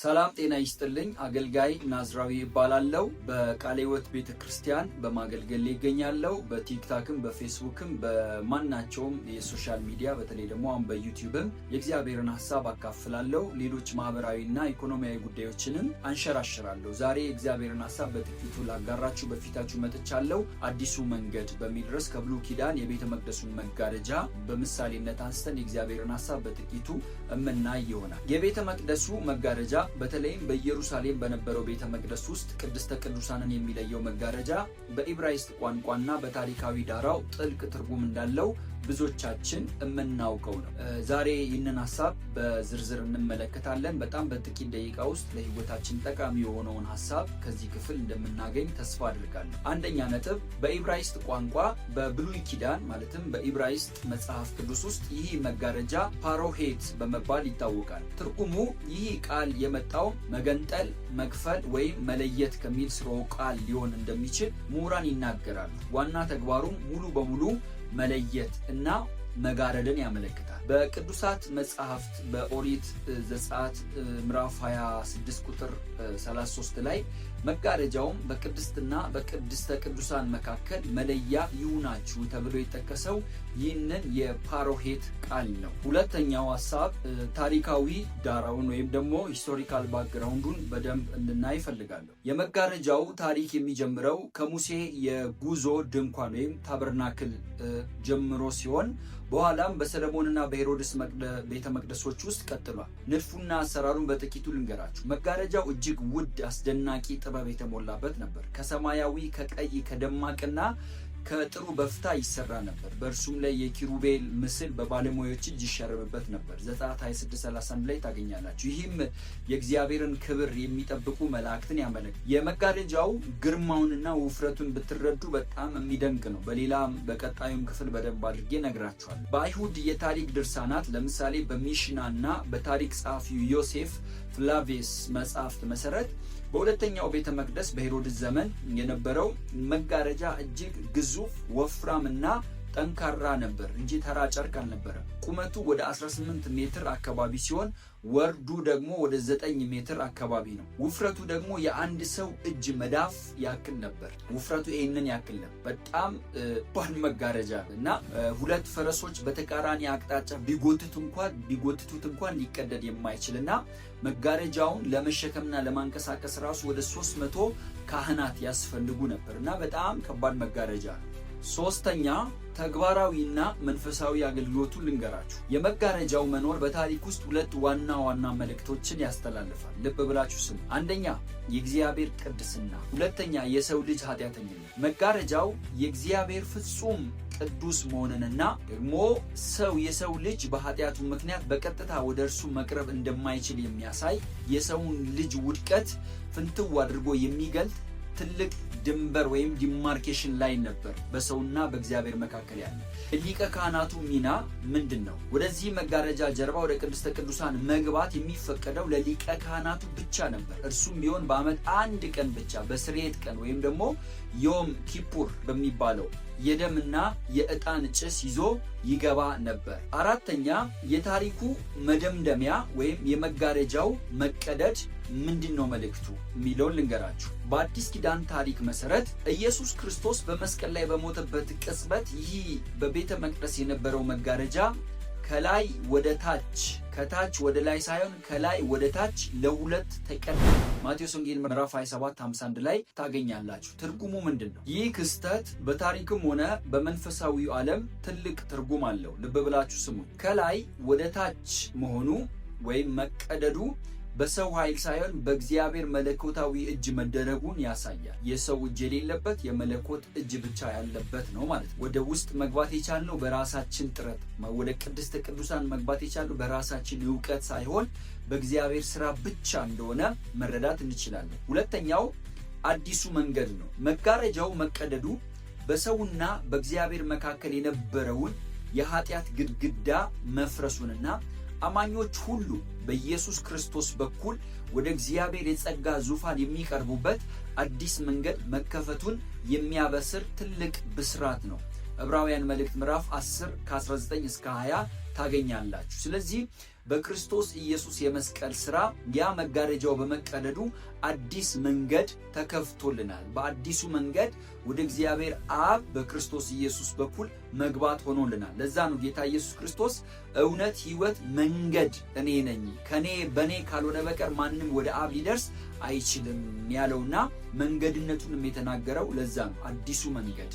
ሰላም ጤና ይስጥልኝ። አገልጋይ ናዝራዊ እባላለሁ። በቃለ ሕይወት ቤተ ክርስቲያን በማገልገል ላይ እገኛለሁ። በቲክታክም በፌስቡክም በማናቸውም የ social media፣ በተለይ ደግሞ አሁን በዩቲዩብም የእግዚአብሔርን ሀሳብ አካፍላለሁ። ሌሎች ማህበራዊና ኢኮኖሚያዊ ጉዳዮችንም አንሸራሽራለሁ። ዛሬ የእግዚአብሔርን ሀሳብ በጥቂቱ ላጋራችሁ በፊታችሁ መጥቻለሁ። አዲሱ መንገድ በሚል ርዕስ ከብሉይ ኪዳን የቤተ መቅደሱን መጋረጃ በምሳሌነት አንስተን የእግዚአብሔርን ሀሳብ በጥቂቱ እምናይ ይሆናል። የቤተ መቅደሱ መጋረጃ፣ በተለይም በኢየሩሳሌም በነበረው ቤተ መቅደስ ውስጥ ቅድስተ ቅዱሳንን የሚለየው መጋረጃ፣ በኢብራይስጥ ቋንቋና በታሪካዊ ዳራው ጥልቅ ትርጉም እንዳለው ብዙዎቻችን የምናውቀው ነው። ዛሬ ይህንን ሀሳብ በዝርዝር እንመለከታለን። በጣም በጥቂት ደቂቃ ውስጥ ለሕይወታችን ጠቃሚ የሆነውን ሀሳብ ከዚህ ክፍል እንደምናገኝ ተስፋ አድርጋለሁ። አንደኛ ነጥብ፣ በኢብራይስጥ ቋንቋ በብሉይ ኪዳን ማለትም በኢብራይስጥ መጽሐፍ ቅዱስ ውስጥ ይህ መጋረጃ ፓሮሄት በመባል ይታወቃል። ትርጉሙ ይህ ቃል የመጣው መገንጠል፣ መክፈል ወይም መለየት ከሚል ስርወ ቃል ሊሆን እንደሚችል ምሁራን ይናገራሉ። ዋና ተግባሩም ሙሉ በሙሉ መለየት እና መጋረድን ያመለክታል። በቅዱሳት መጽሐፍት በኦሪት ዘጸአት ምዕራፍ 26 ቁጥር 33 ላይ መጋረጃውም በቅድስትና በቅድስተ ቅዱሳን መካከል መለያ ይሁናችሁ ተብሎ የጠቀሰው ይህንን የፓሮሄት ቃል ነው። ሁለተኛው ሀሳብ ታሪካዊ ዳራውን ወይም ደግሞ historical background ኡን በደንብ እንድናይ እፈልጋለሁ። የመጋረጃው ታሪክ የሚጀምረው ከሙሴ የጉዞ ድንኳን ወይም tabernacle ጀምሮ ሲሆን በኋላም በሰለሞንና በሄሮድስ ቤተ መቅደሶች ውስጥ ቀጥሏል። ንድፉና አሰራሩን በጥቂቱ ልንገራችሁ። መጋረጃው እጅግ ውድ፣ አስደናቂ ጥበብ የተሞላበት ነበር። ከሰማያዊ፣ ከቀይ፣ ከደማቅና ከጥሩ በፍታ ይሰራ ነበር። በእርሱም ላይ የኪሩቤል ምስል በባለሙያዎች እጅ ይሸረብበት ነበር። ዘጸአት 26:31 ላይ ታገኛላችሁ። ይህም የእግዚአብሔርን ክብር የሚጠብቁ መላእክትን ያመለክታል። የመጋረጃው ግርማውንና ውፍረቱን ብትረዱ በጣም የሚደንቅ ነው። በሌላም በቀጣዩም ክፍል በደንብ አድርጌ እነግራችኋለሁ። በአይሁድ የታሪክ ድርሳናት፣ ለምሳሌ በሚሽና እና በታሪክ ጸሐፊው ዮሴፍ ፍላቪየስ መጽሐፍት መሰረት፣ በሁለተኛው ቤተ መቅደስ በሄሮድስ ዘመን የነበረው መጋረጃ እጅግ ግዙፍ፣ ወፍራምና ጠንካራ ነበር እንጂ ተራ ጨርቅ አልነበረም። ቁመቱ ወደ 18 ሜትር አካባቢ ሲሆን ወርዱ ደግሞ ወደ 9 ሜትር አካባቢ ነው። ውፍረቱ ደግሞ የአንድ ሰው እጅ መዳፍ ያክል ነበር። ውፍረቱ ይህንን ያክል ነበር። በጣም ባል መጋረጃ እና ሁለት ፈረሶች በተቃራኒ አቅጣጫ ቢጎትቱት እንኳን ሊቀደድ የማይችል እና መጋረጃውን ለመሸከምና ለማንቀሳቀስ ራሱ ወደ 300 ካህናት ያስፈልጉ ነበር እና በጣም ከባድ መጋረጃ ነው። ሶስተኛ፣ ተግባራዊና መንፈሳዊ አገልግሎቱን ልንገራችሁ። የመጋረጃው መኖር በታሪክ ውስጥ ሁለት ዋና ዋና መልእክቶችን ያስተላልፋል። ልብ ብላችሁ ስሙ። አንደኛ፣ የእግዚአብሔር ቅድስና፣ ሁለተኛ፣ የሰው ልጅ ኃጢአተኝነት። መጋረጃው የእግዚአብሔር ፍጹም ቅዱስ መሆንንና ደግሞ የሰው ልጅ በኃጢአቱ ምክንያት በቀጥታ ወደ እርሱ መቅረብ እንደማይችል የሚያሳይ፣ የሰውን ልጅ ውድቀት ፍንትው አድርጎ የሚገልጥ ትልቅ ድንበር ወይም demarcation line ነበር በሰውና በእግዚአብሔር መካከል ያለ። ሊቀ ካህናቱ ሚና ምንድን ነው? ወደዚህ መጋረጃ ጀርባ ወደ ቅድስተ ቅዱሳን መግባት የሚፈቀደው ለሊቀ ካህናቱ ብቻ ነበር። እርሱም ቢሆን በዓመት አንድ ቀን ብቻ፣ በስርየት ቀን ወይም ደግሞ ዮም ኪፑር በሚባለው የደምና የዕጣን ጭስ ይዞ ይገባ ነበር። አራተኛ፣ የታሪኩ መደምደሚያ ወይም የመጋረጃው መቀደድ ምንድን ነው መልእክቱ የሚለውን ልንገራችሁ። በአዲስ ኪዳን ታሪክ መሰረት ኢየሱስ ክርስቶስ በመስቀል ላይ በሞተበት ቅጽበት ይህ በቤተ መቅደስ የነበረው መጋረጃ ከላይ ወደ ታች፣ ከታች ወደ ላይ ሳይሆን ከላይ ወደ ታች ለሁለት ተቀደደ። ማቴዎስ ወንጌል ምዕራፍ 27 51 ላይ ታገኛላችሁ። ትርጉሙ ምንድን ነው? ይህ ክስተት በታሪክም ሆነ በመንፈሳዊው ዓለም ትልቅ ትርጉም አለው። ልብ ብላችሁ ስሙ። ከላይ ወደ ታች መሆኑ ወይም መቀደዱ በሰው ኃይል ሳይሆን በእግዚአብሔር መለኮታዊ እጅ መደረጉን ያሳያል። የሰው እጅ የሌለበት፣ የመለኮት እጅ ብቻ ያለበት ነው ማለት ነው። ወደ ውስጥ መግባት የቻልነው በራሳችን ጥረት፣ ወደ ቅድስተ ቅዱሳን መግባት የቻልነው በራሳችን እውቀት ሳይሆን በእግዚአብሔር ስራ ብቻ እንደሆነ መረዳት እንችላለን። ሁለተኛው አዲሱ መንገድ ነው። መጋረጃው መቀደዱ በሰውና በእግዚአብሔር መካከል የነበረውን የኃጢአት ግድግዳ መፍረሱንና አማኞች ሁሉ በኢየሱስ ክርስቶስ በኩል ወደ እግዚአብሔር የጸጋ ዙፋን የሚቀርቡበት አዲስ መንገድ መከፈቱን የሚያበስር ትልቅ ብስራት ነው። ዕብራውያን መልእክት ምዕራፍ 10 ከ19 እስከ 20 ታገኛላችሁ። ስለዚህ በክርስቶስ ኢየሱስ የመስቀል ሥራ ያ መጋረጃው በመቀደዱ አዲስ መንገድ ተከፍቶልናል። በአዲሱ መንገድ ወደ እግዚአብሔር አብ በክርስቶስ ኢየሱስ በኩል መግባት ሆኖልናል። ለዛ ነው ጌታ ኢየሱስ ክርስቶስ እውነት፣ ሕይወት፣ መንገድ እኔ ነኝ፣ ከኔ በኔ ካልሆነ በቀር ማንም ወደ አብ ሊደርስ አይችልም ያለውና መንገድነቱንም የተናገረው ለዛ ነው፣ አዲሱ መንገድ።